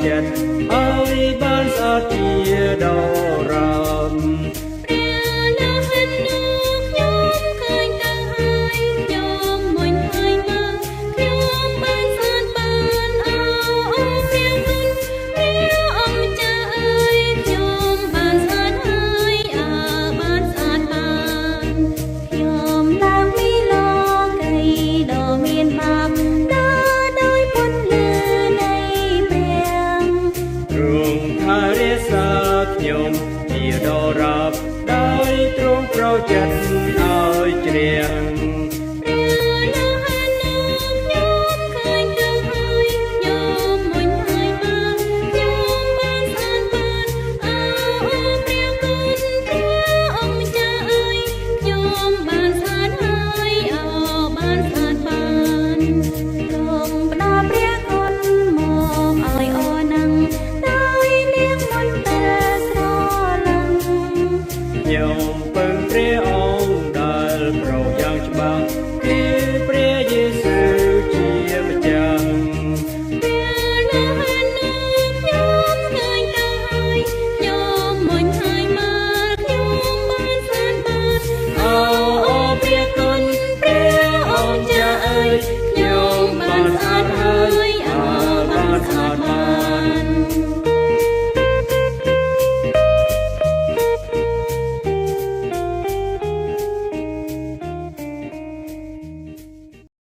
ចិត្តឲ្យបានស្អាតជាដរាម ព្រះលោហិននោះខ្ញុំឃើញទៅហើយខ្ញុំមុញហើយមើលខ្ញុំបានស្អាតបានអោអូព្រះគុណព្រះអង្គម្ចាស់អើយខ្ញុំបានស្អាតហើយអើបានស្អាតបានខ្ញុំឡើងពីលោកីដ៏មានបាបដើរដោយពន្លឺនៃព្រះ ទ្រង់ថែរក្សាខ្ញុំជាដរាបដោយទ្រង់ប្រោចិត្តឲ្យជ្រះ ព្រះលោហិននោះខ្ញុំឃើញទៅហើយខ្ញុំមុញហើយមើលខ្ញុំបានស្អាតបានអោអូព្រះគុណព្រះអង្គម្ចាស់អើយខ្ញុំបានស្អាតហើយអោបានស្អាតបានទ្រង់ផ្ដល់ព្រះគុណមកឲ្យអូននឹងដោយលាងមន្ទិលស្រលឹង ខ្ញុំពឹងព្រះអង្គដែលប្រោសយ៉ាងច្បាស់